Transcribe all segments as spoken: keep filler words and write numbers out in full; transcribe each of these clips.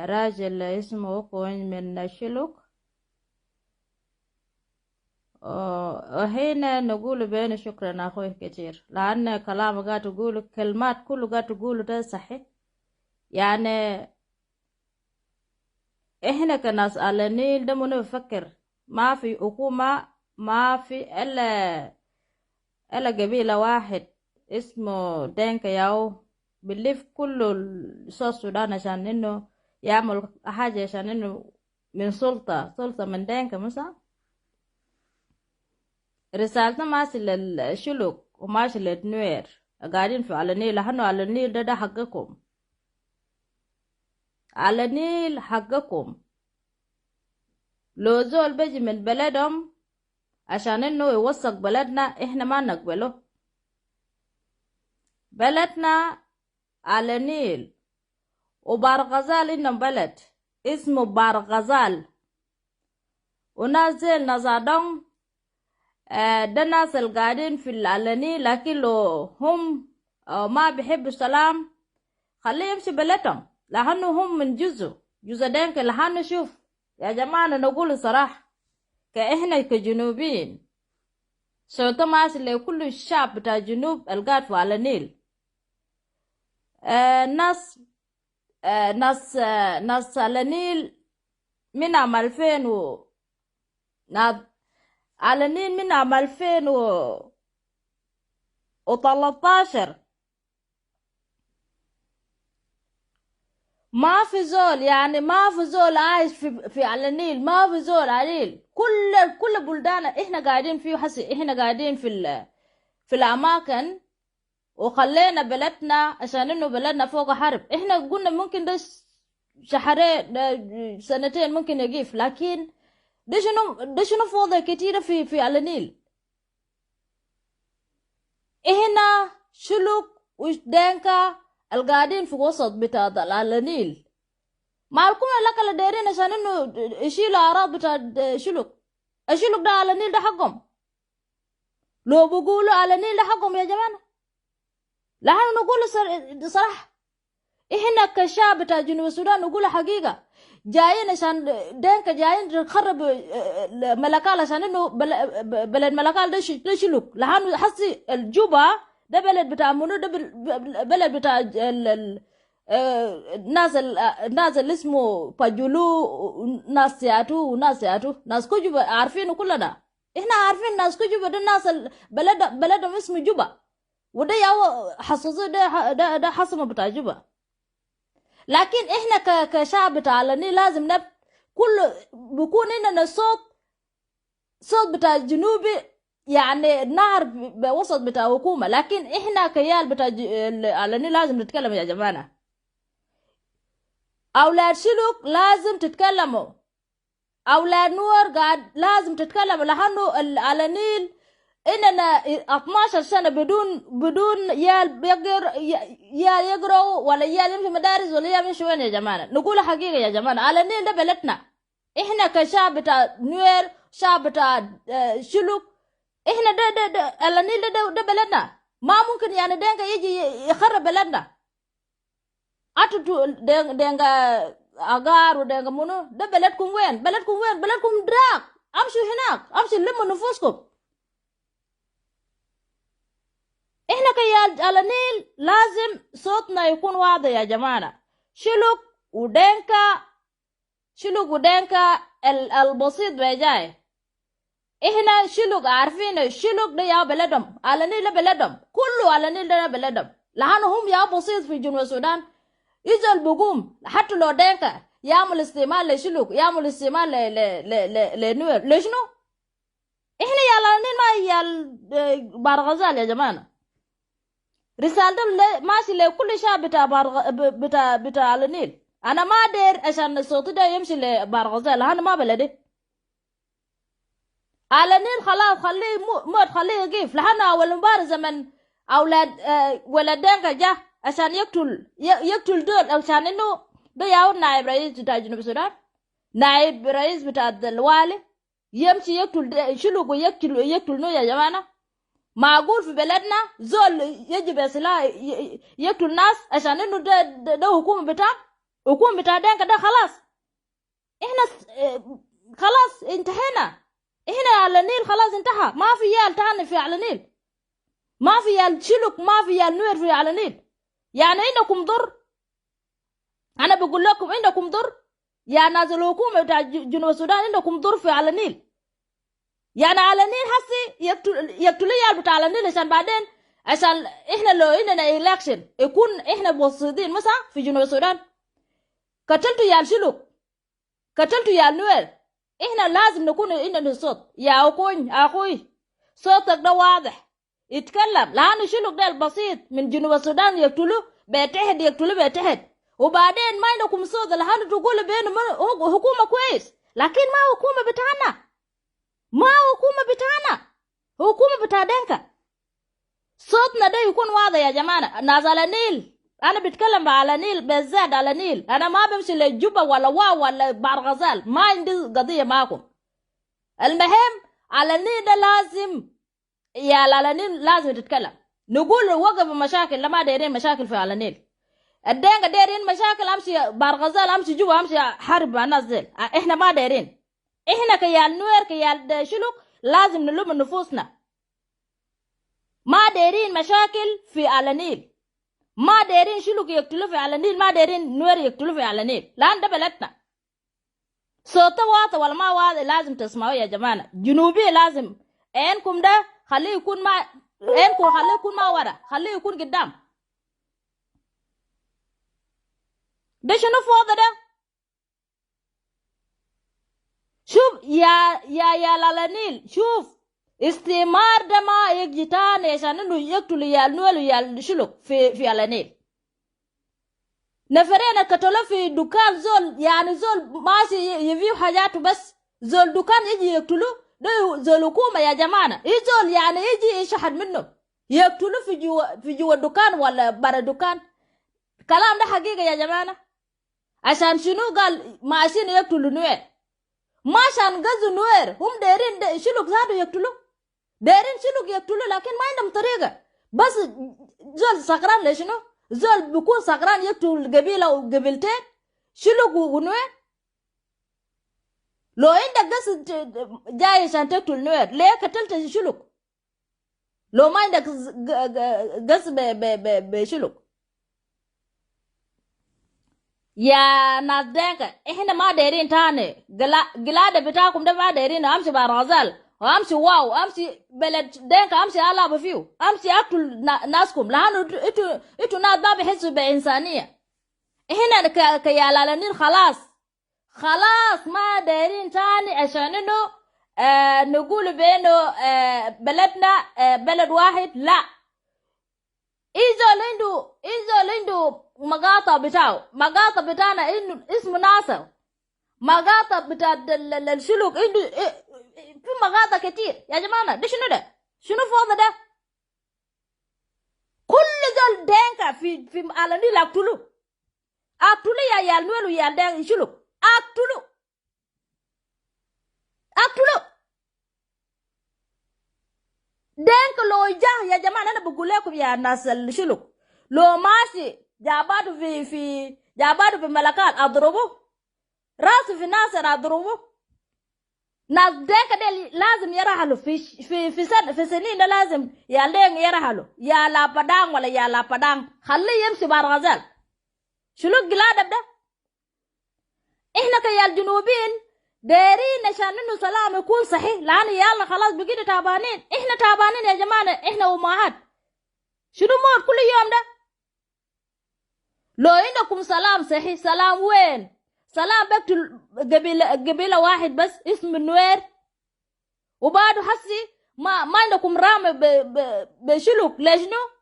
راجل اسمه أوكونج من شلوك. و-، وهنا نقول بينه شكرا أخوي كتير، لأن كلام قاعد تقوله، كلمات كله قاعد تقوله ده صحيح. يعني، إحنا كناس على النيل ده منو بفكر؟ ما في حكومة، ما في إلا، إلا قبيلة واحد اسمه دينكا ياو بيلف كل ال-، سوت السودان عشان إنه يعمل حاجة عشان إنه من سلطة، سلطة من دينكا مثلا. رسالتنا ماشي للشلوك وماشي للنوير قاعدين في على النيل، لأنه على النيل ده، ده حقكم. على النيل حقكم. لو زول بيجي من بلدهم عشان إنه يوسخ بلدنا، إحنا ما نقبله. بلدنا على النيل. وبرغزال عندهم بلد اسمه برغزال. وناس ديل ناس عدن، آه، ده ناس القاعدين في ال-، على النيل، لكن لو هم، آه، ما بيحبوا السلام، خليه يمشي بلدهم، لأنه هم من جزء، جزء دينكا. لأنه شوف يا جماعة، أنا نقول الصراحة، كإحنا كجنوبيين، صوتنا ماشي لكل الشعب بتاع الجنوب القاعد في على النيل. آه، ناس، آه، ناس، آه، ناس على النيل من عام ألفين و، ناس على النيل من عام ألفين وتلتاشر. ما في زول، يعني، ما في زول عايش في، في على النيل، ما في زول على النيل. كل، كل بلدان احنا قاعدين فيه حسي، احنا قاعدين في ال-، في الأماكن وخلينا بلدنا عشان إنه بلدنا فوق حرب. إحنا قلنا ممكن ده ش-، شهرين، ده سنتين ممكن يقيف، لكن ده شنو، ده شنو فوضى كتيرة في، في على النيل. إحنا شلوك ودينكا القاعدين في وسط بتاع ده على النيل. مالكم لك اللي دايرين عشان إنه يشيلوا أعراض بتاع شلوك؟ الشلوك ده على النيل ده حقهم. لو بقولوا على النيل ده حقهم يا جماعة، لا، احنا نقول صر-، صراحة. احنا كشعب بتاع جنوب السودان نقول حقيقة. جايين عشان دينكا جايين نخرب، آه، آه، ملكال عشان إنه بل-، ب-، بلد ملكال ده ش-، ده شلوك. لأنه حسي الجوبا ده بلد بتاع منو؟ ده بل-، بل-، بلد بتاع ال-، ال-، آه، الناس ال-، آه، الناس اللي اسمه باجولو، ناس سياتو، وناس سياتو، ناس كوجو عارفينه كلنا. احنا عارفين ناس كوجو ده الناس ال-، بلد-، بلدهم اسمه جوبا. وده ياو حصصه ده ح-، ده، ده حصمة بتاع جوبا. لكن احنا ك-، كشعب بتاع على النيل لازم نب-، كل بكون عندنا صوت، صوت بتاع جنوبي، يعني نار ب-، بوسط بتاع حكومة. لكن احنا كيال بتاع ج-، ال-، على النيل لازم نتكلم يا جماعة. أولاد شلوك لازم تتكلموا. أولاد نوير قاعد لازم تتكلم، لأنه ال-، على النيل إننا اتناشر سنة بدون، بدون يال بيقر-، ي-، يال يقروا ولا يال يمشوا مدارس ولا يال يمشوا وين يا جماعة؟ نقول حقيقة يا جماعة، على النيل ده بلدنا. إحنا كشعب بتاع نوير، شعب بتاع، آه، شلوك، إحنا ده، ده، ده، على النيل ده، ده، ده بلدنا. ما ممكن يعني دينكا يجي ي-، يخرب بلدنا. أتو تو-، دين-، دينكا أغار ودينكا منو، ده بلدكم وين؟ بلدكم وين؟ بلدكم دراك. أمشوا هناك، أمشوا لموا نفوسكم. إحنا كيال على النيل لازم صوتنا يكون واضح يا جماعة. شلوك ودينكا، شلوك ودينكا ال-، البسيط بيجاي. إحنا شلوك عارفين شلوك ده يا بلدهم، على النيل ده بلدهم، كله على النيل ده بلدهم. لأنه هم يا بسيط في جنوب السودان. إذا البقوم حتى لو دينكا يعمل استعمار لشلوك، يعمل استعمار ل-، ل-، ل-، ل-، لنوير. ليش نو؟ إحنا يا على النيل ما يا ال-، آه، بحر الغزال يا جماعة. رسالة ده ل-، ماشي لكل شعب بتاع بحر الغ-، ب-، بتاع، بتاع على النيل. أنا ما داير عشان صوتي ده يمشي لبحر الغزال، أنا ما بلدي. على النيل خلاص، خليه مو-، موت، خليه يقيف. لحنا أول مباراة زمن أولاد، آه، ولد دينكا جا عشان يقتل، ي-، يقتل دول عشان إنه ده ياو نائب رئيس بتاع جنوب السودان، نائب رئيس بتاع الوالي. يمشي يقتل ده، شلوك ويقتل، يقتل نو يا جماعة؟ معقول في بلدنا زول يجي بسلاح ي-، ي-، يقتل ناس عشان إنه ده، ده، ده حكومة بتاعه؟ حكومة بتاع دينكا ده خلاص. احنا س-، إيه، خلاص انتهينا. احنا على النيل خلاص انتهى. ما في يال تاني في على النيل. ما في يال شلوك، ما في يال نوير في على النيل. يعني عندكم ضر. أنا بقول لكم عندكم ضر. يا ناس الحكومة بتاع ج-، جنوب السودان، عندكم ضر في على النيل. يعني على النيل حسي يقتل-، يقتلوا يال بتاع على النيل عشان بعدين، عشان احنا لو عندنا election يكون احنا مبسوطين مثلا في جنوب السودان. قتلتوا يال شلوك، قتلتوا يال نوير. احنا لازم نكون عندنا صوت. يا أكون، أخوي، صوتك ده واضح. اتكلم، لأنه شلوك ده البسيط من جنوب السودان يقتلوه بتحت، يقتلوه بتحت. وبعدين ما عندكم صوت لحد تقولوا بأنه من-، هو حكومة كويس، لكن ما حكومة بتاعنا، ما حكومة بتاعنا، حكومة بتاع دينكا. صوتنا ده يكون واضح يا جماعة. ناس على النيل، أنا بتكلم على النيل بالذات، على النيل. أنا ما بمشي لجوبا ولا واو ولا بحر غزال، ما عندي قضية معكم. المهم، على النيل ده لازم يا على النيل لازم تتكلم. نقول وقف مشاكل، لا، ما دايرين مشاكل في على النيل. الدينكا دايرين مشاكل، أمشي بحر غزال، أمشي جوبا، أمشي أحارب مع الناس ديل. احنا ما دايرين. احنا كيال نوير، كيال ده شلوك، لازم نلم نفوسنا. ما دايرين مشاكل في على النيل. ما دايرين شلوك يقتلوا في على النيل، ما دايرين نوير يقتلوا في على النيل، لأن ده بلدنا. صوت واطي ولا ما واطي لازم تسمعوا يا جماعة. جنوبي لازم. عينكم ده خليه يكون ما، عينكم خليه يكون ما ورا، خليه يكون قدام. ده شنو فوضى ده؟ شوف يا، يا، يا على النيل، شوف، استعمار ده ما يجي تاني عشان إنه يقتل يال نوير ويال شلوك في، في على النيل. نفرين قتلوا في دكان زول، يعني زول ماشي ي-، يبيع حاجاته بس، زول دكان يجي يقتلوه، ده زول حكومة يا جماعة. إيه زول يعني يجي يشحت منه، يقتلوه في جوا، في جوا الدكان ولا برا الدكان؟ كلام ده حقيقة يا جماعة. عشان شنو قال ماشيين يقتلوا نوير؟ ما عشان غزوا نوير، هم دايرين د-، شلوك ذاته يقتلوه. دايرين شلوك يقتلوه، لكن ما عندهم طريقة. بس زول سكران لشنو؟ زول بيكون سكران يقتل قبيلة وقبيلتين، شلوك ونوير. لو عندك قصد ت-، جاي عشان تقتل نوير، ليه قتلت شلوك؟ لو ما عندك ز-، ق-، ق-، قصد ب-، ب-، ب-، بشلوك. يا ناس دينكا، احنا ما دايرين تاني. قلا-، قلادة بتاعكم ده ما دايرين. امشي بحر غزال، وامشي واو، امشي بلد دينكا، امشي ألعب فيه، امشي اقتل نا-، ناسكم، لأنه انتو، انتو، انتو ناس ما بحسوا بإنسانية. احنا ك-، كيال على النيل خلاص. خلاص ما دايرين تاني عشان انه، آه، نقول بانه، آه، بلدنا، آه، بلد واحد. لا. اي زول عنده، اي زول عنده مقاطع بتاعه، مقاطع بتاعنا انه اسمه ناصر، مقاطع بتاع ال-، ال-، الشلوك عنده، إيه، في مقاطع كتير. يا جماعة، ده شنو ده؟ شنو فوضى ده؟ كل زول دينكا في، في على النيل اقتلوه. اقتلوه يا، يا نوير ويا دينكا شلوك. اقتلوه. اقتلوه. دينكا لو جا، يا جماعة، أنا بقول لكم يا ناس الشلوك، لو ماشي جاباته في، في، جاباته في ملكال، اضربوه. راسه في ناصر، اضربوه. ناس دينكا ديل لازم يرحلوا في ش-، في، في سن-، في سنين ده لازم يا دينكا يرحلوا. يا لا بادانغ ولا يا لا بادانغ، خليه يمشي بحر غزال. شلوك قلادة ده؟ احنا كيال جنوبيين دايرين عشان انه سلام يكون صحي، لأن يالنا خلاص بقينا تعبانين. احنا تعبانين يا جماعة، احنا أمهات. شنو موت كل يوم ده؟ لو عندكم سلام صحي، سلام وين؟ سلام بقتل قبيلة، قبيلة واحد بس اسمه نوير، وبعده حسي ما، ما عندكم رامي ب-، ب-، بشلوك. ليش نو؟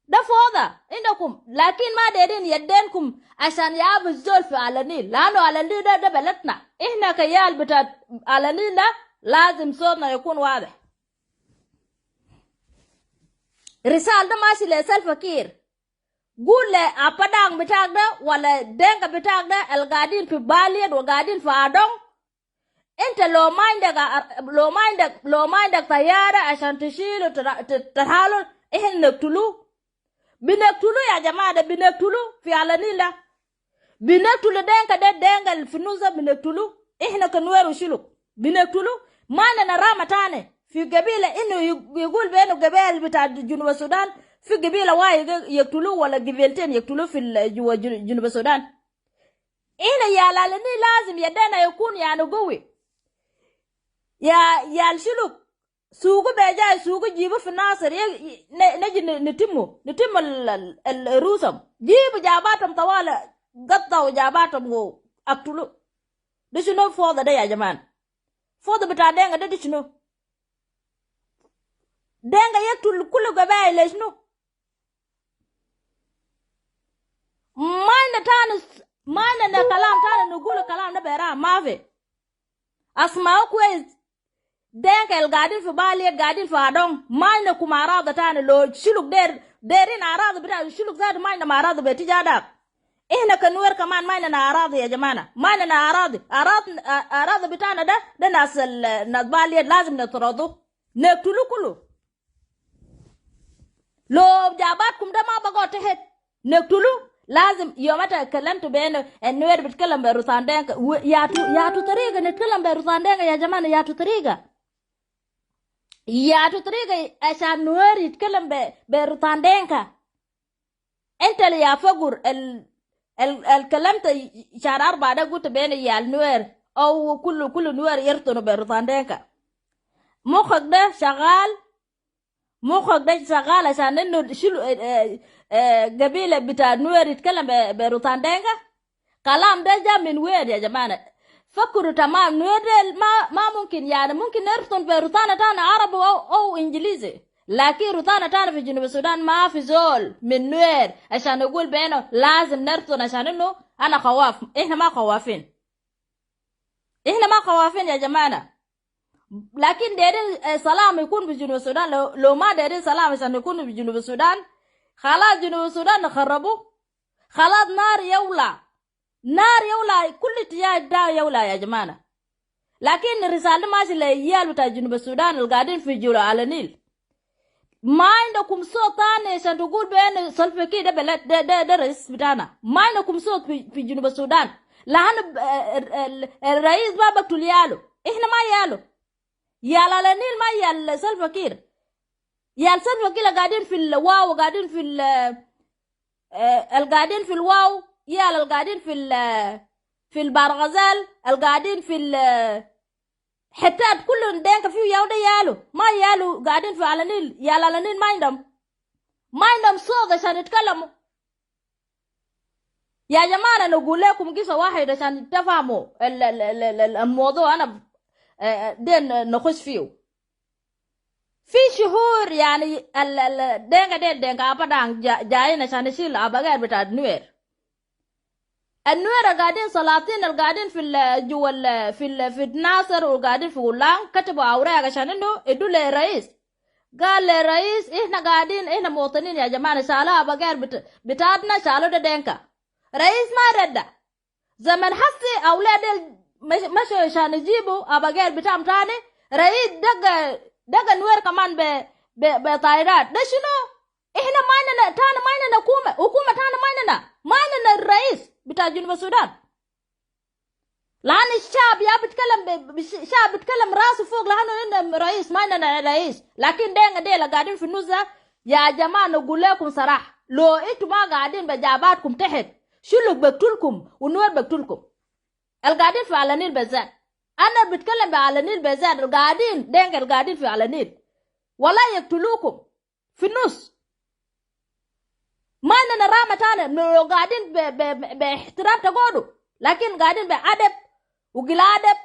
ده فوضى عندكم، لكن ما دايرين يدينكم عشان يابوا الزول في على النيل، لأنه على النيل ده، ده بلدنا. احنا كيال بتاع على النيل ده لازم صوتنا يكون واضح. رسالة ده ماشي لسلفا كير. قول لأبادانغ بتاعك ده ولا دينكا بتاعك ده القاعدين في باليد وقاعدين في أدونغ، انت لو ما عندك، لو ما عندك، لو ما عندك طيارة عشان تشيله وتر-، ت-، ترحله، احنا نقتلوه. بنقتلوه يا جماعة، ده بنقتلوه في على النيل ده. Binaktulu Denka de, Denka fi Nus de binaktulu. Ihna ke Nuer u Shuluk binaktulu. Ma indana rahma tani fi gabila, inu yagul be inu gabila bita Junub Sudan, fi gabila wahid yaktulu wala gabiltain yaktulu fi juwa Junub Sudan. Ihna yal Alanil lazim yadena yakun yani gawi. Ya, yal Shuluk, sugu be jai, sugu jibu fi Nasir, ya, ne, neji ni, nitimu, nitimu al, al, al rusum. Jibu jabatum tawali, gattau jabatum wa aktulu. De shunu foda de ya jamaa? Foda bita Denka de, de shunu? Denka yaktul kulu gabail le shunu? Ma inda tani, ma indana kalam tani nagulu kalam de bere, mafi. Asmau kwes. Denka al gadin fi Baliet, gadin fi Adong, ma indakum arad tani? Lo Shuluk der, derin arad bita Shuluk zatu, ma indahum arad bita Jadab. Ihna ke Nuer kaman ma indana arad ya jamana? Ma indana arad? Arad, a-, arad bitana de, de nas al, nas Baliet lazim natradu. Naktulu kulu. Lo jabatkum de ma bago tehet, naktulu. Lazim yom ita kalamtu be inu Nuer bitkalam be Rutan Denka, yatu, yatu tariga nitkalam be Rutan Denka ya jamana, yatu tariga. Yatu tariga ashan Nuer yitkalam be, be Rutan Denka. Inta ya Fagur al, al, al kalamta shar arba de, gulta be inu yal Nuer, aw kulu, kulu Nuer yartunu be Rutan Denka. Mukhak de shagal, mukhak de shagal ashan inu Shulu, eh, eh, eh, gabila bita Nuer yitkalam be, be Rutan Denka. Kalam de ja min wen ya jamana? Fakuru tamam, Nuer del ma, ma mumkin, yani, mumkin nartun be Rutan tana Arabi aw, aw Injilizi. Lakin Rutan tana fi Junub Sudan mafi zol min Nuer ashan yagul be inu lazim nartun ashan inu ana khawaf. Ihna ma khawafin. Ihna ma khawafin ya jamana. Lakin derin, eh, salam yakun fi Junub Sudan. Lo, lo ma derin salam ashan yakun fi Junub Sudan, khalas Junub Sudan kharabu. Khalas nar yawla. Nar yawla, kulu ittijah nar yawla ya jamana. Lakin risala de mashi le iyal bita Junub Sudan al gadin fi jula Alanil. Ma indakum sot tani ashan tagul be inu Salva Kiir de beled, de, de, de rais bitana? Ma indakum sot fi, fi Junub Sudan? Lanu, eh, eh, eh, rais ma baktul yalu. Ihna ma yalu. Yal Alanil ma yal Salva Kiir. Yal Salva Kiir al gadin fil Waw, gadin fil, eh, eh, al gadin fil Waw, yal al gadin fil, eh, fil Bahr el Ghazal, al gadin fil, eh, hitat kulu Denka fiu yaw de yalu. Ma yalu gadin fi Alanil, yal Alanil ma indahum, ma indahum sot ashan yitkalamu. Ya jamana, ana gul lekum gisa wahid ashan tafamu al, al, al, al, al, al mawdu ana, eh, eh, den, eh, nakhush fiu. Fi shuhur, yani, al, al, Denka del, Denka Apadang ja-, jayin ashan yishil abager bita Nuer. Al Nuer al gadin, salatin al gadin fil, eh, juwa al, fil, fi Nasir, u gadin fi Ulang, katabu awraq ashan inu yadu le rais. Gal le rais, ihna gadin, ihna muwatinin ya jamana, shalu abager bit-, bitatna, shalu de Denka. Rais ma rada. Zaman hasi awlad del mash-, mashu ashan yijibu abager bitam tani, rais daga, daga Nuer kaman be, be, be tairat. De shunu? Ihna ma indana, tani ma indana hukuma, hukuma tani ma indana, ma indana rais bita Junub Sudan. Lanu shab ya bitkalam be, be, shab bitkalam rasu fog lanu indahum rais, ma indana rais. Lakin Denka del al gadin fi Nus de, ya jamana, ana gul lekum sarah, lo intu ma gadin be jabatkum tehet, Shuluk baktulkum, u Nuer baktulkum. Al gadin fi Alanil bezat. Ana bitkalam be Alanil bezat, al gadin, Denka al gadin fi Alanil. Wala yaktulukum. Fi Nus. Ma indana rahma tani, lo gadin be, be, be, be ihtiram tagodu. Lakin gadin be adab, u gila adab,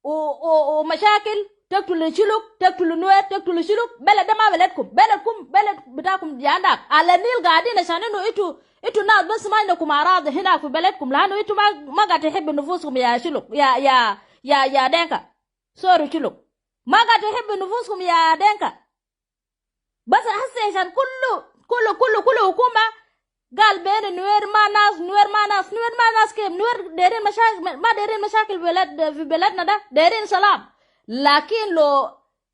u, u, u mashakil, taktulu Shuluk, taktulu Nuer, taktulu Shuluk, beled de ma beledkum, beledkum, beled bitakum janda. Alanil gadin ashan inu intu, intu nas bas ma indakum arad hina fi beledkum, lanu intu ma, ma gaid tahibbu nufuskum ya Shuluk, ya, ya, ya, ya Denka. Sorry Shuluk. Ma gaid tahibbu nufuskum ya Denka. Bas hasi ashan kulu, kulu, kulu, kulu hukuma gal be inu Nuer ma nas, Nuer ma nas, Nuer ma nas kef? Nuer derin mashak-, ma derin mashakil beled, fi beledna de, derin salam. Lakin lo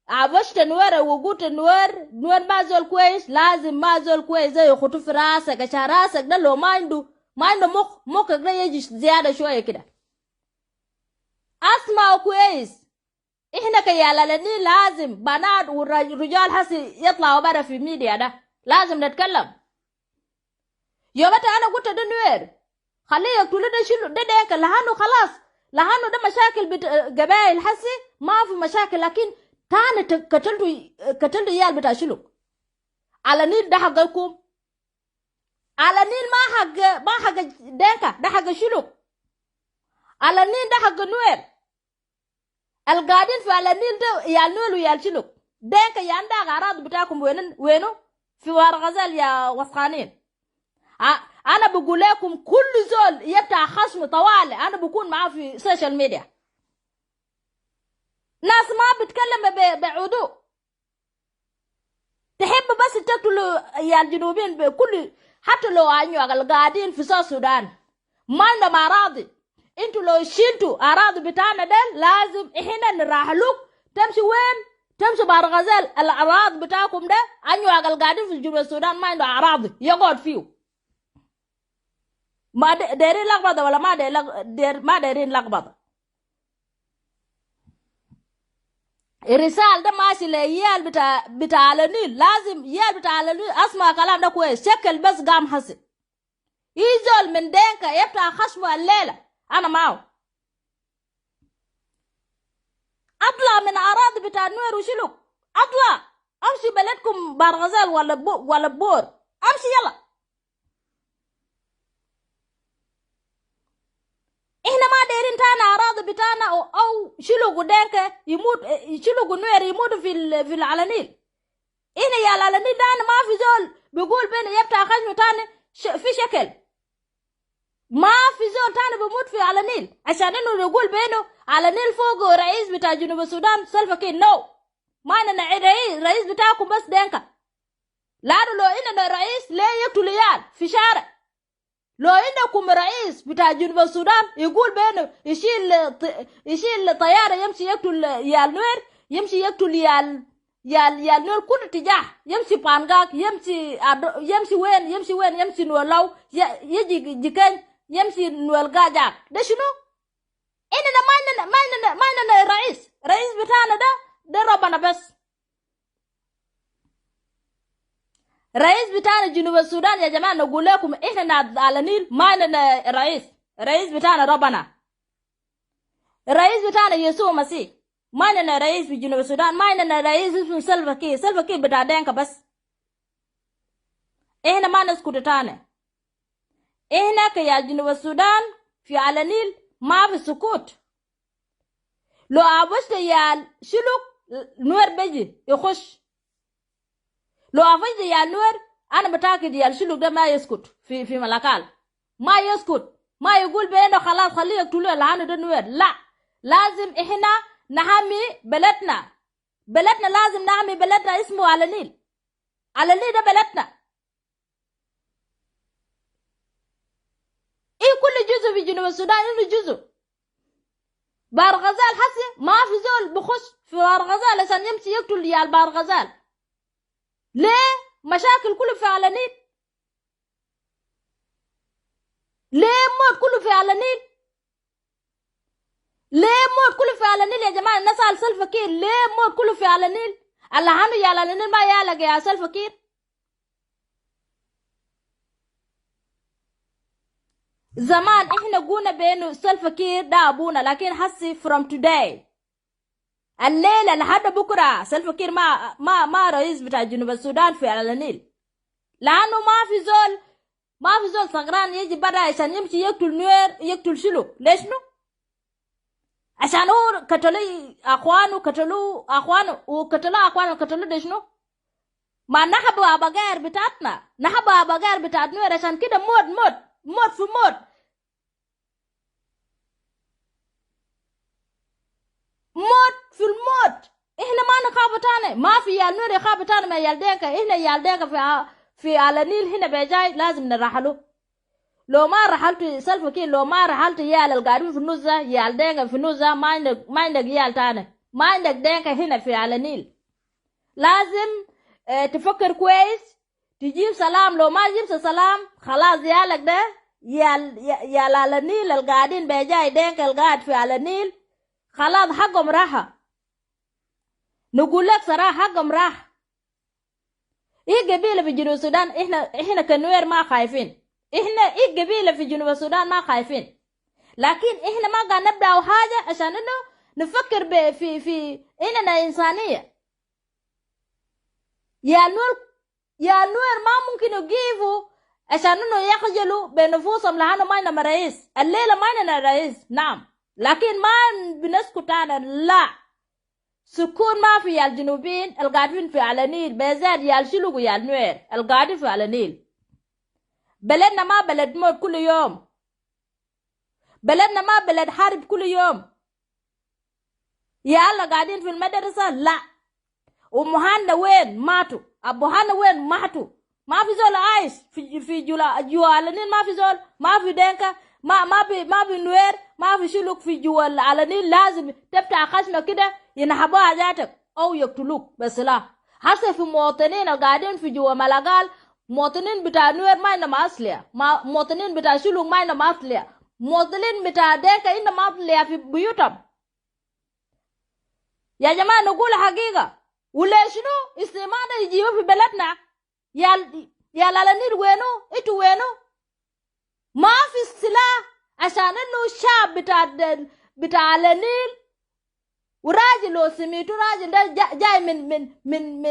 awashta Nuer, wa gulta Nuer, Nuer ma zol kwes, lazim ma zol kwes de yakhutu fi rasek, ashan rasek de lo ma indu ما عنده مخ، مخك ده يجي زيادة شوية كده. اسمعوا كويس. احنا كعيال على النيل لازم بنات ورجال هسي يطلعوا برا في ميديا ده. لازم نتكلم. يوم انا قلت ده نوير، خليه يقتلوا ده شلوك، ده دينكا، لأنه خلاص، لأنه ده مشاكل بت-، قبائل هسي، ما في مشاكل، لكن تاني ت-، قتلتوا، قتلتوا عيال بتاع شلوك. على النيل ده حقكم. على النيل ما حق، ما حق دينكا، ده حق شلوك. على النيل ده حق نوير. القاعدين في على النيل ده عيال نوير وعيال شلوك. دينكا يا عندك أراضي بتاعكم وين، وينو؟ في بحر الغزال يا وسخانين. ها، أنا بقول لكم كل زول يفتح خشم طوالي، أنا بكون معاه في سوشيال ميديا. ناس ما بتكلم ب-، بهدوء. تحب بس تقتلوا يا الجنوبيين بكل، حتى لو أنيوك القاعدين في ساوث السودان ما عندهم أراضي. انتوا لو شلتوا أراضي بتاعنا ده، لازم إحنا نراحلوك. تمشي وين؟ تمشي بحر الغزال، الأراضي بتاعكم ده، أنيوك القاعدين في جنوب السودان ما عندهم أراضي يقعد فيه. ما د-، دايرين لخبطة ولا ما داير لخ-، داير-، ما دايرين لخبطة. الرسالة ده ماشي لعيال بتاع، بتاع على النيل. لازم عيال بتاع على النيل اسمع كلام ده كويس. شكل بس قام حسي. أي زول من دينكا يفتح خشمه الليلة، أنا معه. أطلع من أراضي بتاع نوير وشلوك. أطلع. أمشي بلدكم بحر الغزال ولا بو-، ولا بور. أمشي يلا. إحنا ما دايرين تاني أراضي بتاعنا أو، أو شلوك ودينكا يموت، شلوك ونوير يموتوا في ال-، في على النيل. إحنا يا على النيل ده ما في زول بيقول بينو يفتح خشمه تاني ش-، في شكل. ما في زول تاني بيموت في على النيل. عشان إنه يقول بينو على النيل فوق رئيس بتاع جنوب السودان سلفا كير. No. ما عندنا رئيس، رئيس بتاعكم بس دينكا. لأنه لو عندنا رئيس ليه يقتل عيال في شارع. لو عندكم رئيس بتاع جنوب السودان يقول بينو يشيل ط-، يشيل طيارة يمشي يقتل عيال نوير، يمشي يقتل عيال، عيال، عيال نوير كل اتجاه، يمشي بانغاك، يمشي أدو-، يمشي وين، يمشي وين، يمشي نوير لو، ي-، يجي جيكن، يمشي نوير قاجاك. ده شنو؟ إننا ما عندنا، ما عندنا، ما عندنا رئيس. رئيس بتاعنا ده، ده ربنا بس. رئيس بتاعنا جنوب السودان يا جماعة، نقول لكم إحنا ناس على النيل ما عندنا رئيس. رئيس بتاعنا ربنا. رئيس بتاعنا يسوع مسيح. ما عندنا رئيس في جنوب السودان، ما عندنا رئيس اسمه سلفا كير. سلفا كير بتاع دينكا بس. إحنا ما نسكت تاني. إحنا كيا جنوب السودان في على النيل ما في سكوت. لو عوجت يا شلوك، نوير بيجي يخش. لو عوجت يا نوير، أنا متأكد يا شلوك ده ما يسكت في، في ملكال. ما يسكت. ما يقول بأنه خلاص خليه يقتلوه لأنه ده نوير. لا. لازم إحنا نحمي بلدنا. بلدنا لازم نحمي بلدنا اسمه على النيل. على النيل ده بلدنا. إيه كل جزء في جنوب السودان إنه جزء. بحر الغزال حسي ما في زول بخش في بحر الغزال عشان يمشي يقتل عيال بحر الغزال. ليه؟ مشاكل كله في على النيل. ليه موت كله في على النيل؟ ليه موت كله في على النيل يا جماعة؟ الناس على سلفا كير، ليه موت كله في على النيل؟ الله عنه يا على النيل ما يالك يا سلفا كير. زمان إحنا قلنا بأنه سلفا كير ده أبونا، لكن حسي from today، الليلة لحد بكرة، سلفا كير ما، ما، ما رئيس بتاع جنوب السودان في على النيل. لأنه ما في زول، ما في زول سكران يجي برا عشان يمشي يقتل نوير، يقتل شلوك. ليش نو؟ عشان هو قتلوا أخوانه، قتلوا أخوانه، وقتلوا أخوانه، قتلوا ده شنو؟ ما نحب أبقار بتاعتنا، نحب أبقار بتاعت نوير، عشان كده موت، موت، موت في موت. موت في الموت. إحنا ما نخاف تاني، ما في يال نوير يخاف تاني من يال دينكا. إحنا يال دينكا في ع-، في على النيل هنا بجاي لازم نرحلو. لو ما رحلت سلفا كير، لو ما رحلت يال القاعدين في النص ده، يال دينكا في النص ده، ما عندك، ما عندك يال تاني، ما عندك دينكا هنا في على النيل. لازم، آه، تفكر كويس، تجيب سلام. لو ما جبت سلام، خلاص يالك ده يا ال-، يا، يا العلى النيل القاعدين بجاي دينكا القاعد في على النيل، خلاص حقهم راحة. نقول لك صراحة، حقهم راح. إيه قبيلة في جنوب السودان، إحنا، إحنا كنوير ما خايفين. إحنا إيه قبيلة في جنوب السودان ما خايفين. لكن إحنا ما قاعد نبدأ حاجة عشان إنه نفكر ب-، في، في إننا إنسانية. يا نور، يا نور ما ممكن يقيفوا عشان إنه يخجلوا بنفوسهم لأنه ما عندنا رئيس. الليلة ما عندنا رئيس، نعم. لكن ما بنسكت أنا، لا. سكون ما في يا الجنوبيين القاعدين في على النيل، بالذات يا الشلوك ويا النوير القاعدين في على النيل. بلدنا ما بلد موت كل يوم. بلدنا ما بلد حرب كل يوم. يا الله قاعدين في المدرسة؟ لا. أمهاتنا وين؟ ماتوا. أبهاتنا وين؟ ماتوا. ما في زول عايش في، في جوا، جوا على النيل ما في زول، ما في دينكا، ما، ما في، ما في نوير، ما في شلوك في جوا على النيل. لازم تفتح خشمك كده، ينهبوا حاجاتك أو يقتلوك بالسلاح. هسه في مواطنين القاعدين في جوا ملقال، مواطنين بتاع نوير ما عندهم أسلحة، ما، مواطنين بتاع شلوك ما عندهم أسلحة، مواطنين بتاع دينكا عندهم أسلحة في بيوتهم. يا جماعة، نقول حقيقة. وليش شنو استعمار ده يجيبه في بلدنا؟ يا ال-، يا العلى النيل وينو؟ إنتو وينو؟ ما في سلاح عشان إنه الشعب بتاع ال-، بتاع على النيل. وراجل لو سميتو راجل ده جا-، جاي من، من،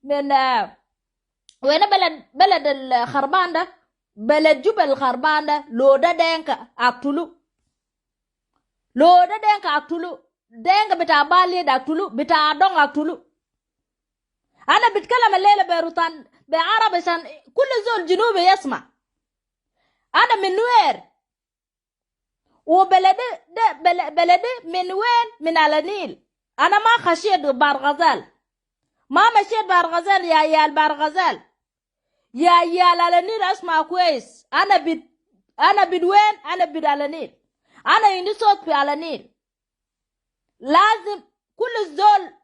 من، آه، وين بلد، بلد الخربان ده؟ بلد جوبا الخربان ده، لو ده دينكا أقتلو. لو ده دينكا أقتلو. دينكا بتاع بالي ده أقتلو، بتاع دونغ أقتلو. أنا بتكلم الليلة بروتان، بعربي عشان كل زول جنوبي يسمع. أنا من نوير. وبلدي ده، بل-، بلدي من وين؟ من على النيل. أنا ما خشيت بحر غزال. ما مشيت بحر غزال يا عيال بحر غزال. يا عيال على النيل، اسمع كويس. أنا بت-، أنا بت وين؟ أنا بت على النيل. أنا عندي صوت في على النيل. لازم كل زول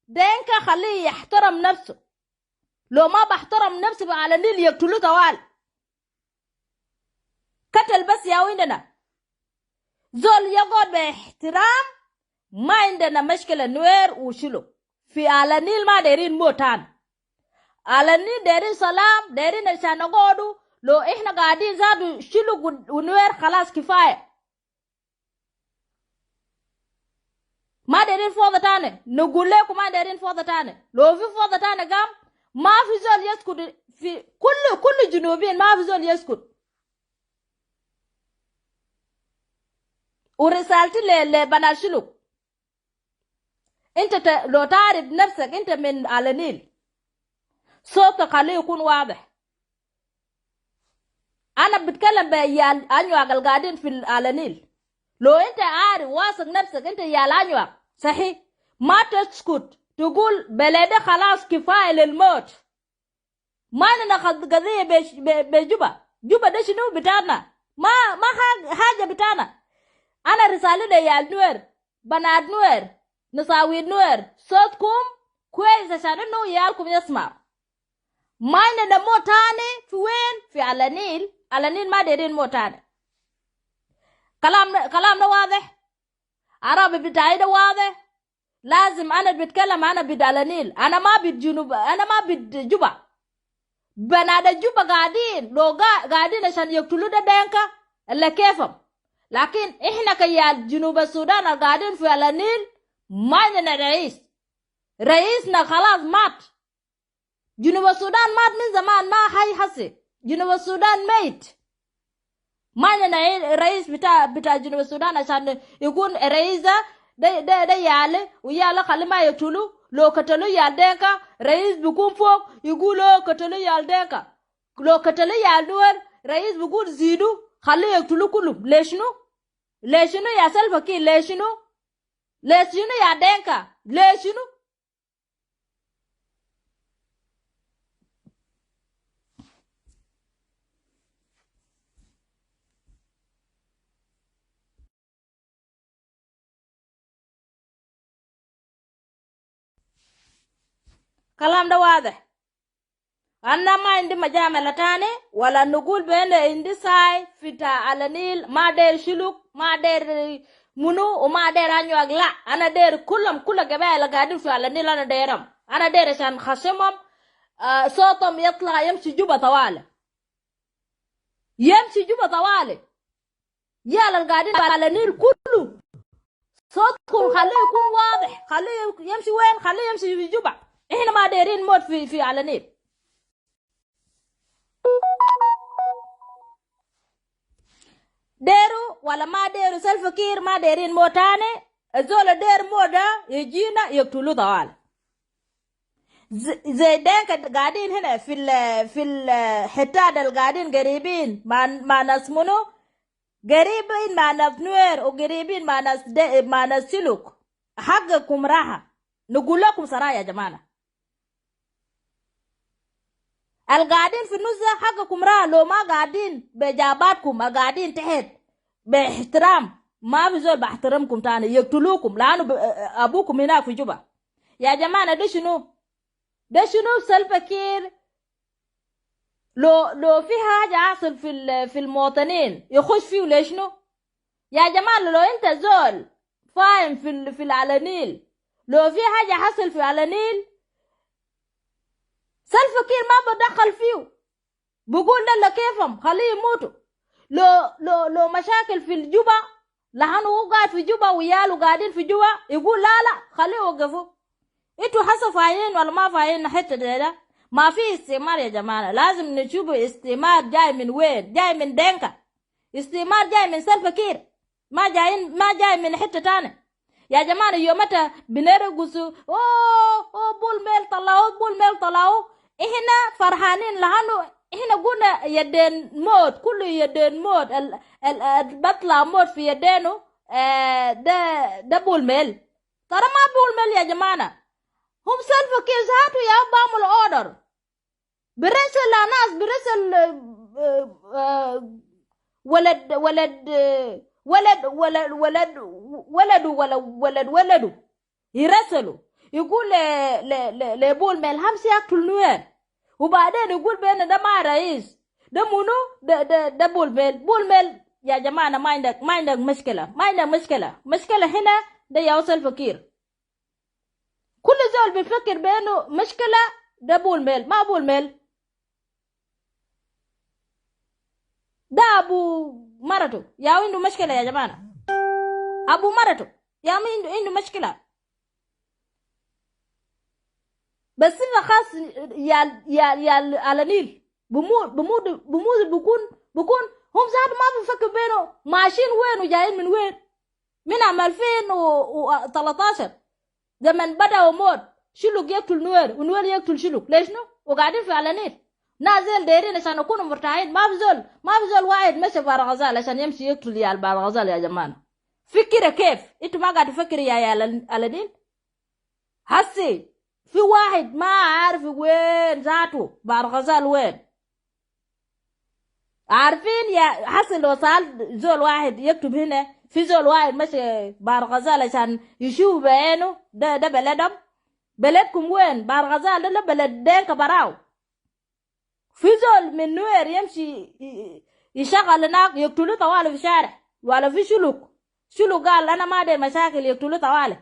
دينكا خليه يحترم نفسه. لو ما بحترم نفسه، على النيل يقتلو طوال. قتل بس ياهو عندنا. زول يقعد باحترام، ما عندنا مشكلة. نوير وشلوك في على النيل ما دايرين موت تاني. على النيل دايرين سلام، دايرين عشان نقعدو. لو إحنا قاعدين زادو شلوك ون-، ونوير، خلاص كفاية. ما دايرين فوضى تاني. نقول لكم ما دايرين فوضى تاني. لو في فوضى تاني قام، ما في زول يسكت. في كل، كل جنوبيين ما في زول يسكت. ورسالتي ل-، لبنات شلوك. إنت ت-، لو تعرف نفسك إنت من على النيل، صوتك خليه يكون واضح. أنا بتكلم بعيال أنيواك القاعدين في ال-، على النيل. لو إنت عارف واثق نفسك إنت عيال أنيواك، صحيح، ما تسكت تقول بلدي خلاص كفاية للموت. ما عندنا قض-، قضية بش-، ب-، بجوبا. جوبا ده شنو بتاعنا؟ ما، ما حاج-، حاجة بتاعنا. أنا رسالتي لعيال نوير، بنات نوير، نساوي نوير، صوتكم كويس عشان إنو عيالكم يسمعو. ما عندنا موت تاني. في وين؟ في على النيل. على النيل ما دايرين موت تاني. كلام، كلامنا واضح. عربي بتاعي ده واضح. لازم أنا بتكلم، أنا بت على النيل، أنا ما بت جنوب، أنا ما بت جوبا. بنات جوبا قاعدين، لو قا-، قاعدين عشان يقتلو ده دينكا، إلا كيفهم. لكن إحنا كعيال جنوب السودان القاعدين في على النيل، ما عندنا رئيس. رئيسنا خلاص مات. جنوب السودان مات من زمان، ما حي حسي. جنوب السودان ميت. ما عندنا عي-، رئيس بتاع، بتاع جنوب السودان عشان يكون رئيس ده، ده، ده، ده عيالي، وعيالي خلي ما يقتلو. لو قتلو عيال دينكا، رئيس بيكون فوق يقول: "لو قتلو عيال دينكا". لو قتلو عيال نوير، رئيس بيقول: "زيدو، خلي يقتلو كلهم". ليش شنو؟ ليش شنو يا سلفا كير؟ ليش شنو؟ ليش شنو يا دينكا؟ ليش شنو؟ كلام ده واضح. Ana ma indi majamal tani, wala nugul bene indi sai fita Alanil, ma der Shuluk, ma der munu, u ma der Anyuak la. Ana der kulam, kula gabail gadin fi Alanil ana deram. Ana der ashan khasimum, ah, sotum yatla yamshi Juba tawali. Yamshi Juba tawali. Yal al gadin fi Alanil kulu. Sotkum khali yakun wadih, khali yamshi wen, khali yamshi fi Juba. Ihna ma derin mot fi, fi Alanil. Deru wala ma deru, Salva Kiir ma derin mot tani. Azol der mot da, yajina yaktulu tawali. Ze-, ze Denka gadin hina fil, fil hitat al gadin garibin ma, ma nas munu, garibin ma nas Nuer, u garibin ma nas de-, ma nas Shuluk. Haggakum raha. Nugul lakum saraha ya jamana. Al gadin fi nus da haggakum raha, lo ma gadin be jabatkum, al gadin tehet be ihtiram. Ma fi zol be ihtiramkum tani, yaktulukum, lanu be, abukum hinak fi Juba. Ya jamana, de shunu? De shunu Salva Kiir? Lo, lo fi haja hasil fil, fil muwatanin, yakhush fiu le shunu? Ya jamana, lo inta zol fahim fil, fil Alanil, lo fi haja hasil fi Alanil, Salva Kiir ma badakhal fiu. Bugul de le kefum, khali yamutu. Lo, lo, lo mashakil fil Juba, lahanu hu gaid fi Juba, u yalu gadin fi Juba, yagul la, la, khali wagifu. Itu hasa fahin wala ma fahin hita de da? Ma fi istimar ya jamana. Lazim nashufu istimar jai min wen, jai min Denka. Istimar jai min Salva Kiir. Ma jai, ma jai min hita tani. Ya jamana, yom ita binere gusu, oh, oh, Bul Mel talau, Bul Mel talau. Ihna farhanin lahanu, ihna guna yaden mot, kulu yaden mot, al, al, al batla mot fi yadenu, eh, de, de Bul Mel. Tara ma Bul Mel ya jamana. Hum Salva Kiir zatu ya bamul order. Birisal le nas, birisal, eh, eh, walad, walad, eh, walad, walad, walad, waladu, wala walad waladu. Yirasalu. Yagul le, le, le, le Bul Mel hamsi yaktul Nuer. U baden yagul bena da ma rais. Da munu? Da, da, da Bul Mel. Bul Mel, ya jamana, ma indak, ma indak mushkila. Ma indak mushkila. Mushkila hina da ya Salva Kiir. Kulu zol bifakir benu mushkila da Bul Mel, ma Bul Mel. Da abu maratu ya indu mushkila ya jamana. Abu maratu ya indu, indu mushkila. Bas sifa khas ya, ya, ya Alanil. Bumut, bumut, bumut, bukun, bukun. Hum zatu ma bifakir benu mashin wen u jayin min wen. Min am alfin u talatashar, zaman bada u mot, Shuluk yaktul Nuer, u Nuer yaktul Shuluk. Le shunu? U gadin fi Alanil. Nas del derin ashan yakunu murtahin. Ma fi zol, ma fi zol wahid mashi Bahr el Ghazal ashan yamshi yaktul yal Bahr el Ghazal ya jamana. Fikira kef? Itu ma gad fikir ya, ya Alanil. Hasi fi wahid ma arif wen zatu Bahr el Ghazal wen. Arfin ya, hasi lo sal zol wahid yaktub hina, fi zol wahid mashi Bahr el Ghazal ashan yishuf benu da, da beledum? Beledkum wen? Bahr el Ghazal da, da beled Denka barau. Fi zol min Nuer yamshi i, i, yishtagal hinak, yaktulu tawali fi shari? Wala fi Shuluk, Shuluk gal ana ma der mashakil, yaktulu tawali?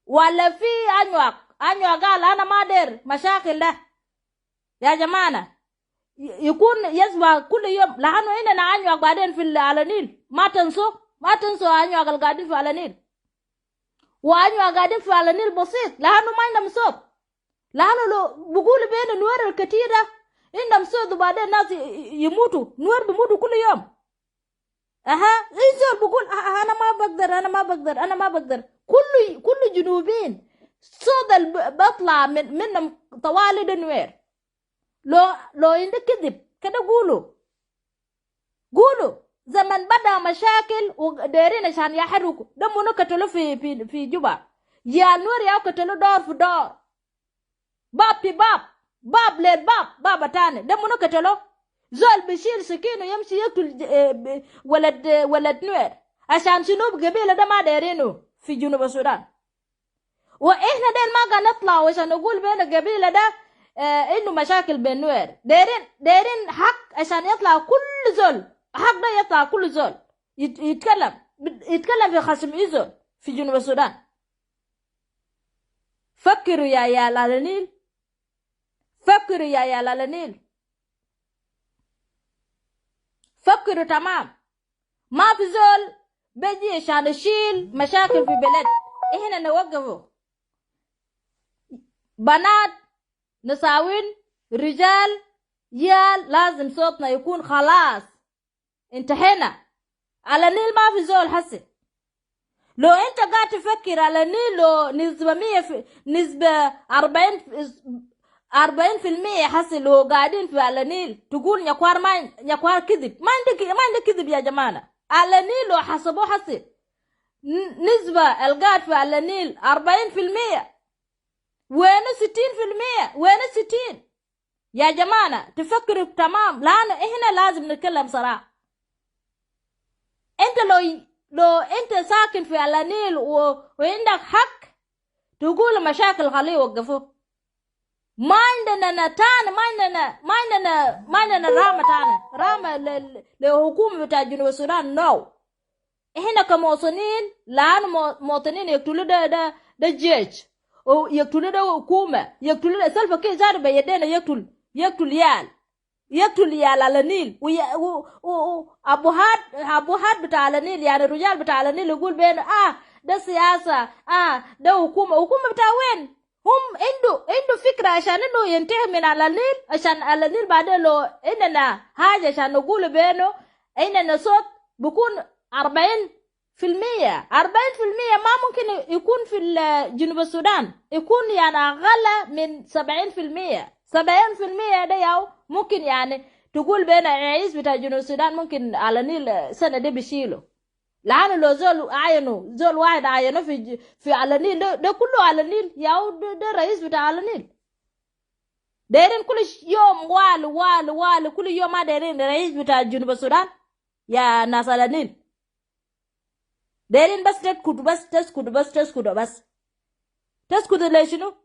Wala fi Anyuak, Anyuak gal ana ma der mashakil da? Ya jamana, y-, yakun yasba kulu yom, lahanu inna Anyuak baden fi Alanil. Ma tansu, ma tansu Anyuak al gadin fi Alanil. Wa Anyuak gadin fi Alanil basit, lahanu ma indum sot. Lahanu lo bugulu bena Nuer al ketir da indum sot, u baden nas y-, y-, yamutu. Nuer bimutu kulu yom. Aha, in zol bugul, ah, ah, ana ma bagdar, ana ma bagdar, ana ma bagdar. Kulu, kulu junubin, sot al b-, batla min, minum tawali da Nuer. Lo, lo inda kidib, keda gulu. Gulu, zaman bada mashakil u derin ashan yaharruku. Da munu katalu fi, fi, fi Juba? Ya Nuer ya katalu dor fi dor. Bab fi bab, bab le bab, bab tani. Da munu katalu? Zol bishil sikin u yamshi yaktul, eh, walad, eh, walad Nuer. Ashan shunu? Gabila da ma derinu fi Junub Sudan. Wa ihna del ma gad natla ashan nagul bena gabila da آه، إنه مشاكل بين نوير. دايرين، دايرين حق عشان يطلع كل زول. حق ده يطلع كل زول. يت-، يتكلم. يتكلم في خشم أي زول في جنوب السودان. فكروا يا عيال على النيل. فكروا يا عيال على النيل. فكروا تمام. ما في زول بيجي عشان يشيل مشاكل في بلد. إحنا نوقفه. بنات، نساوين، رجال، عيال، لازم صوتنا يكون خلاص. انتهينا. على النيل ما في زول حسي. لو انت قاعد تفكر على النيل، لو نسبة مية في، نسبة أربعين، أربعين في المية حسي لو قاعدين في على النيل، تقول نياكوار ما، نياكوار كذب. ما عندك، ما عندك كذب يا جماعة. على النيل لو حسبوا حسي، ن-، نسبة القاعد في على النيل أربعين في المية. وين ستين في المية؟ وين ستين؟ يا جماعة، تفكروا تمام، لأن إحنا لازم نتكلم صراحة. أنت لو، لو أنت ساكن في على النيل و-، وعندك حق، تقول مشاكل خليه يوقفوه. ما عندنا نا-، تاني، ما عندنا، ما عندنا، ما عندنا رامة تاني، رامة ل-، ل-، لحكومة بتاع جنوب السودان، no. إحنا كمواطنين، لأن مو-، مواطنين يقتلوا ده، ده، ده جيش، ويقتلوا ده حكومة، يقتلوا ده سلفا كير ذاته بيدينا يقتل، يقتل عيال، يقتل عيال على النيل، وي-، و-، و-، و-، أبوهات، أبوهات بتاع على النيل، يعني رجال بتاع على النيل يقول بين، آه، ده سياسة، آه، ده حكومة، حكومة بتاع وين؟ هم عنده، عنده فكرة عشان إنه ينتهي من على النيل، عشان على النيل بعدين لو عندنا حاجة عشان نقول بينه، عندنا صوت بيكون أربعين في المية. أربعين في المية ما ممكن يكون في ال-، جنوب السودان، يكون يعني أقل من سبعين في المية. سبعين في المية ده ياو ممكن يعني تقول بين الرئيس بتاع جنوب السودان ممكن على النيل سنة دي بيشيله. لأنه لو زول عينه، زول واحد عينه في ج-، في على النيل، ده، ده كله على النيل، ياو ده، ده رئيس بتاع على النيل. دايرين كل ش-، يوم والي، والي، والي، كل يوم ما دايرين رئيس بتاع جنوب السودان. يا ناس على النيل. دايرين بس تسكتوا، بس تسكتوا، بس تسكتوا، بس. تسكتوا ليه شنو؟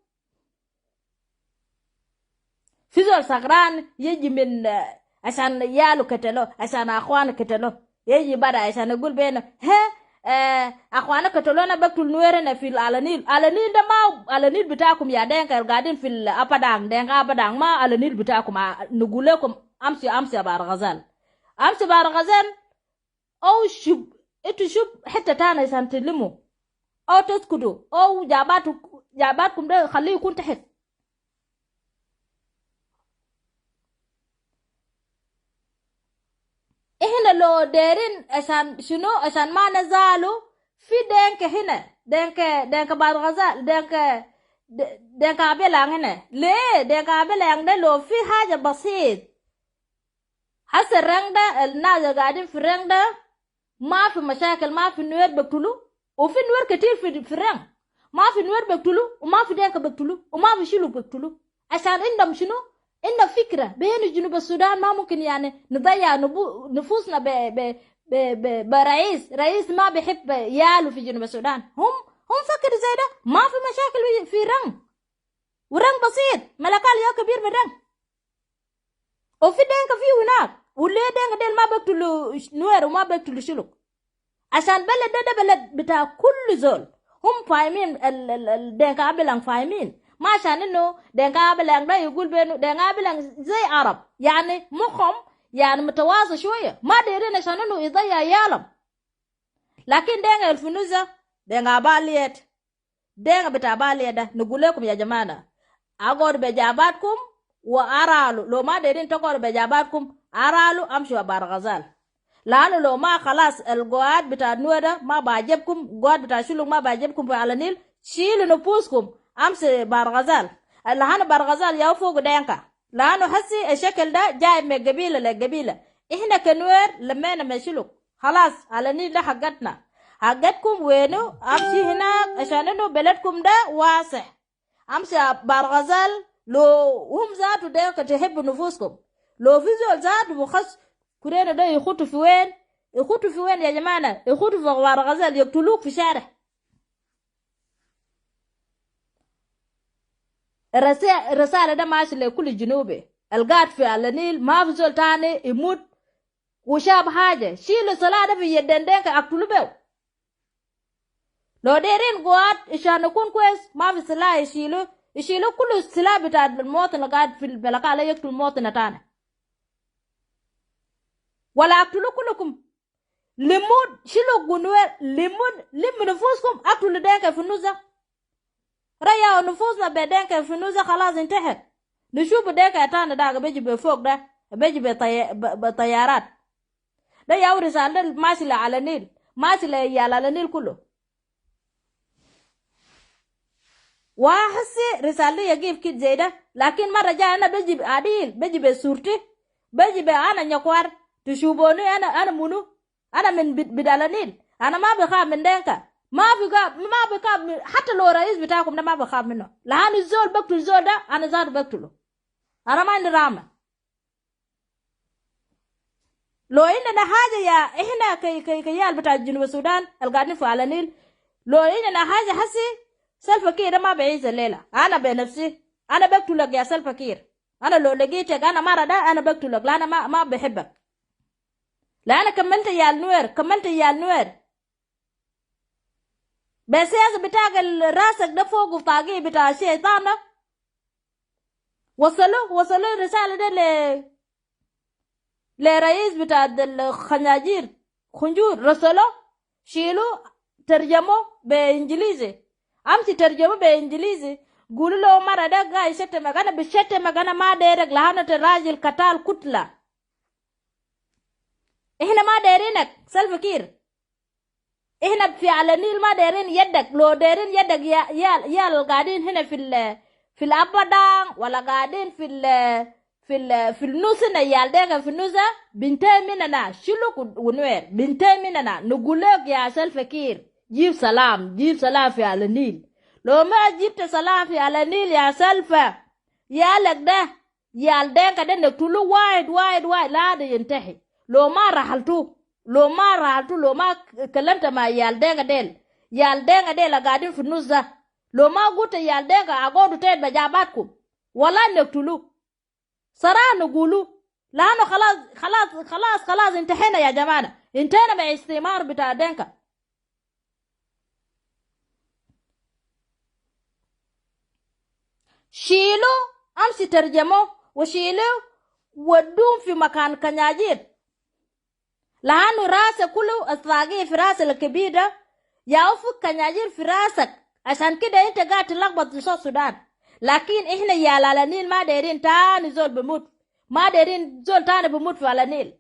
في زول سكران يجي من، آه، عشان عياله قتلوه، عشان أخوانه قتلوه، يجي برا عشان يقول بينه، ها، آه، أخوانه قتلونا بقتل نويرنا في على النيل. على النيل ده ما على النيل بتاعكم يا دينكا القاعدين في الأبدان، دينكا أبدان، ما على النيل بتاعكم. آه، نقول لكم أمشي، أمشي يا بار غزال. أمشي بار غزال. أو شوف، إنتوا شوف حتة تانية عشان تلموا. أو تسكتوا. أو جاباتو-، جاباتكم ده خليه يكون تحت. إحنا لو دايرين عشان شنو؟ عشان ما نزعلوا. في دينكا هنا. دينكا، دينكا بار غزال. دينكا، د-، دينكا أبيلانج هنا. ليه؟ دينكا أبيلانج ده لو في حاجة بسيط. هسه الرنج ده، الناس القاعدين في الرنج ده، ما في مشاكل، ما في نوير بقتلوا، وفي نوير كتير في، في الرنج. ما في نوير بقتلوا، وما في دينكا بقتلوا، وما في شلوك بقتلوا. عشان عندهم شنو؟ عندهم فكرة بأنه جنوب السودان ما ممكن يعني نضيع نبو-، نفوسنا ب-، ب-، ب-، ب-، برئيس، رئيس ما بيحب عياله في جنوب السودان. هم، هم فكر زي ده، ما في مشاكل في، في رنج. ورنج بسيط، ملكال يا كبير بالرنج. وفي دينكا فيه هناك. وليه دينكا ديل ما بقتلوا ش-، نوير وما بقتلوا شلوك؟ عشان بلد ده، ده بلد بتاع كل زول. هم فاهمين ال-، ال-، ال-، دينكا أبيلانج فاهمين. ما عشان إنه دينكا أبيلانج ده يقول بينه، دينكا أبيلانج زي عرب. يعني مخهم يعني متواضع شوية. ما دايرين عشان إنه يضيع عيالهم. لكن دينكا الفنوزة، دينكا باليت. دينكا بتاع باليت ده، نقول لكم يا جماعة، أقعدوا بجاباتكم وأرالوا. لو ما دايرين تقعدوا بجاباتكم، أرالوا، أمشوا بار غزال. لأنه لو ما خلاص القعاد بتاع نوير ده ما بعجبكم، قعاد بتاع شلوك ما بعجبكم في على النيل، شيلوا نفوسكم، أمشوا بار غزال. لأنه بار غزال ياو فوق دينكا. لأنه حسي الشكل ده جاي من قبيلة لقبيلة. إحنا كنوير لمينا من شلوك. خلاص، على النيل ده حقتنا. حقتكم وينو؟ أمشي هناك عشان إنه بلدكم ده واسع. أمشي بار غزال، لو هم ذاتو دينكا تحب نفوسكم. لو في زول ذاتو بخص كورينا ده يخطوا في وين؟ يخطوا في وين يا جماعة؟ يخطوا في بار غزال، يقتلوك في شارع. Risa-, risala de mashi le kulu junubi. Al gaid fi Ala Nil, mafi zol tani imut. Wa shab haja. Shilu silah de fi yeden Denka, aktulu behu. Lo derin guad, ishan nakun kwes, mafi silah ishilu, ishilu kulu silah bita al muwatin al gaid fi al Malakal yaktul muwatin tani. Wala aktulu kulukum. Limu, shilu gu Nuer, limu, limu nufuskum, aktulu Denka fi nus de. Rayaw nufusna be Denka fi nus de, khalas intehet. Nushufu Denka tani de, beji be fog de, beji be tay-, be, be tayarat. De yaw risala de mashi le Ala Nil, mashi le yal Ala Nil kulu. Wa hasi risala de yagif kit zeda, lakin mara jay ana beji adil, beji be surti, beji be ana nyakwar, tushubuni ana, ana munu, ana min bit-, bit Ala Nil, ana ma bikhaf min Denka, ma bikhaf, ma bikhaf min, hatta lo rais bitakum de ma bikhaf minu, lanu zol bektul zol de, ana zatu bektulu, ana ma indi rahma. Lo indena haja ya, ihna ke, ke, ke yal bita Junub Sudan, al gaidin fi Ala Nil. Lo indena haja hasi, Salva Kiir de ma be aiz al lela. Ana be nafsi, ana bektulak ya Salva Kiir. Ana lo legitek, ana mara de, ana bektulak, lanu ana ma, ma behibak. Lanu kamalta yal Nuer, kamalta yal Nuer. Be siyasa bitak al rasek de fogu tagi bita sheitan de. Wasalu, wasalu risala de le, le rais bita al khanajir, khunjur, rasalu, shilu, tarjamu be Ingilizi. Amshi tarjamu be Ingilizi, gulu lo mara de gaid ishetem, ana bi shetem, ana ma derek, lanu ita rajil katal kutla. Ihna ma derinek, Salva Kiir. Ihna fi Ala Nil ma derin yedek, lo derin yedek ya, ya, yal gaidin hina fil, fil Abadang, wala gaidin fil, fil, fil nus hina yal Denka fi nus de, bintei minna, shilu gu Nuer, bintei minna, nugulek ya Salva Kiir, jib salam, jib salam fi Ala Nil. Lo ma jibta salam fi Ala Nil ya Salva, yalek de, yal Denka de naktulu wahid, wahid, wahid, ladu yantahi. Lo ma rahaltu, lo ma rahaltu, lo ma kalamta ma yal Denka del, yal Denka del al gaidin fi nus de. Lo ma gulta yal Denka agodu tet be jabatkum, wala naktulu. Sara nugulu. Lanu khalas, khalas, khalas, khalas, intahena ya jamana. Intahena be istimar bita Denka. Shilu, amshi tarjamu, wa shilu, wadum fi makan khanajir. Lanu rasa kulu al tagi fi rasa al kebir de, ya ufuk khanajir fi rasak. Ashan kida inta gaid tilakbat fi South Sudan. Lakin ihna yal Ala Nil ma derin tani zol bimut. Ma derin zol tani bimut fi Ala Nil.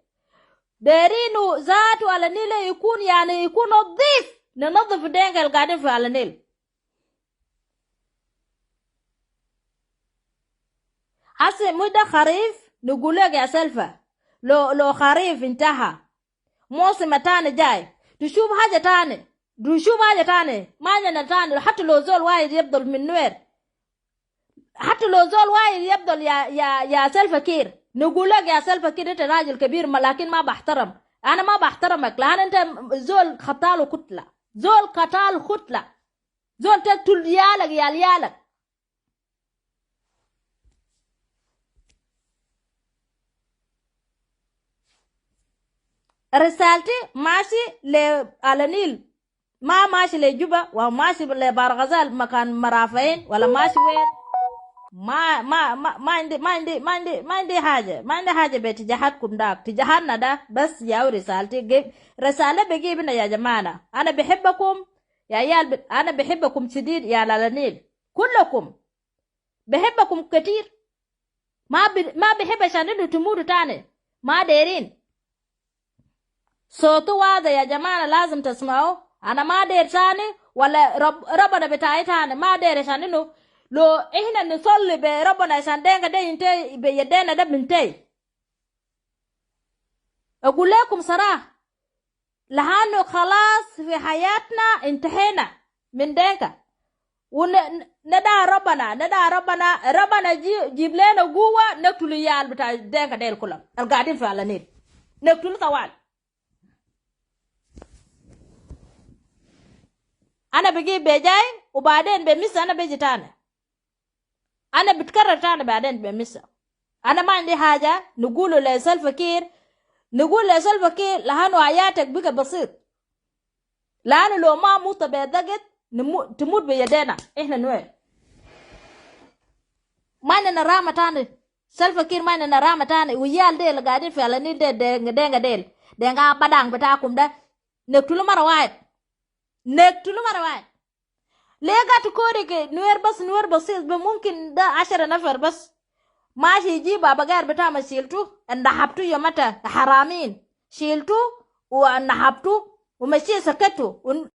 Derinu zatu Ala Nil ikun, yani, ikun nadif. Nanadif Denka al gaidin fi Ala Nil. Hasi mush de kharif, nugulek ya Salva. Lo, lo kharif intaha. Musim tani jay. Tushuf haja tani. Tushuf haja tani. Ma indena tani. Hatta lo zol wahid yabdul min Nuer. Hatta lo zol wahid yabdul ya, ya, ya Salva Kiir. Nugulek ya Salva Kiir, ita rajil kebir ma, lakin ma bahtaram. Ana ma bahtaramak. Lanu ita zol katal kutla. Zol katal kutla. Zol taktul yalek, yal yalek. Risalti mashi le Ala Nil. Ma mashi le Juba, wa mashi le Bahr el Ghazal, makan marafain, wala mashi wen. Ma, ma, ma, ma indi, ma indi, ma indi, ma indi haja, ma indi haja be tijahatkum dak, tijahatna da, bas yaw risalti, ge-, risala bigib hina ya jamana. Ana bihibbakum, ya yal bi-, ana bihibbakum shadid, ya Ala Nil. Kullakum. Bihibbakum ketir. Ma bi-, ma bihib ashan inu tumutu tani. Ma derin. Sotu wade ya jamana, lazim tasmau. Ana ma der tani, wala Rab-, Rabana bitai tani. Ma der ashan inu. Lo ihna nusalli be Rabana ashan Denka de intei, be yedena de bintei. Agulekum sara. Lanu khalas fi hayatna intahena min Denka. Wa ne-, ne-, nada Rabana, nada Rabana, Rabana ji-, jib lena guwa, naktulu yal bita Denka del kulam. Al gaidin fi Ala Nil. Naktulu tawali. Ana bigib be jay, wa baden be misa ana beji tani. أنا بتكرر تاني بعدين بمصر. أنا ما عندي حاجة نقوله لسلفا كير، نقول لسلفا كير لأنه حياتك بقى بسيط. لأنه لو ما مت بضغط، نمو-، تموت بيدينا إحنا نوير. ما عندنا رحمة تاني. سلفا كير ما عندنا رحمة تاني. وعيال ديل قاعدين في على النيل ديل، دينقا، دينقا ديل، دينقا بدانق بتاعكم ده، نقتله مرة واحد. نقتله مرة واحد. ليه قاعد تكوري كي نوير بس، نوير بسيط؟ ممكن ده عشرة نفر بس. ماشي يجيب أبو قير بتاع ما شيلتو، انضحبتو يومتا، حرامين. شيلتو وانضحبتو ومشي سكتو. ون-